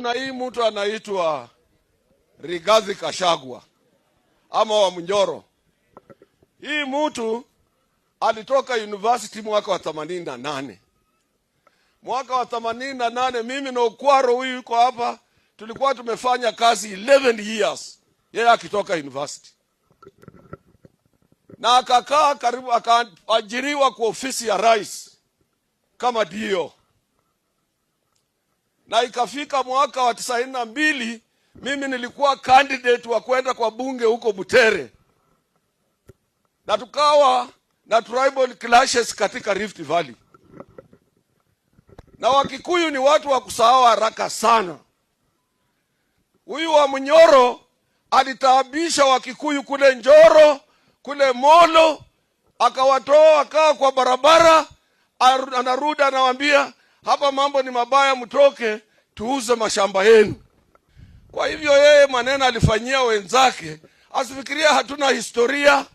Kuna hii mtu anaitwa Rigathi Gachagua ama Wamunyoro. Hii mtu alitoka university mwaka wa 88. Mwaka wa 88 mimi na Okwaro huyu yuko hapa, tulikuwa tumefanya kazi 11 years, yeye akitoka university na akakaa karibu, akaajiriwa kwa ofisi ya rais kama DO, na ikafika mwaka wa 92 mimi nilikuwa candidate wa kwenda kwa bunge huko Butere, na tukawa na tribal clashes katika Rift Valley, na Wakikuyu ni watu wa kusahau haraka sana. Huyu Wamunyoro alitaabisha Wakikuyu kule Njoro, kule Molo, akawatoa akaa kwa barabara, anarudi anawaambia, hapa mambo ni mabaya, mtoke tuuze mashamba yenu. Kwa hivyo yeye maneno alifanyia wenzake, asifikiria hatuna historia.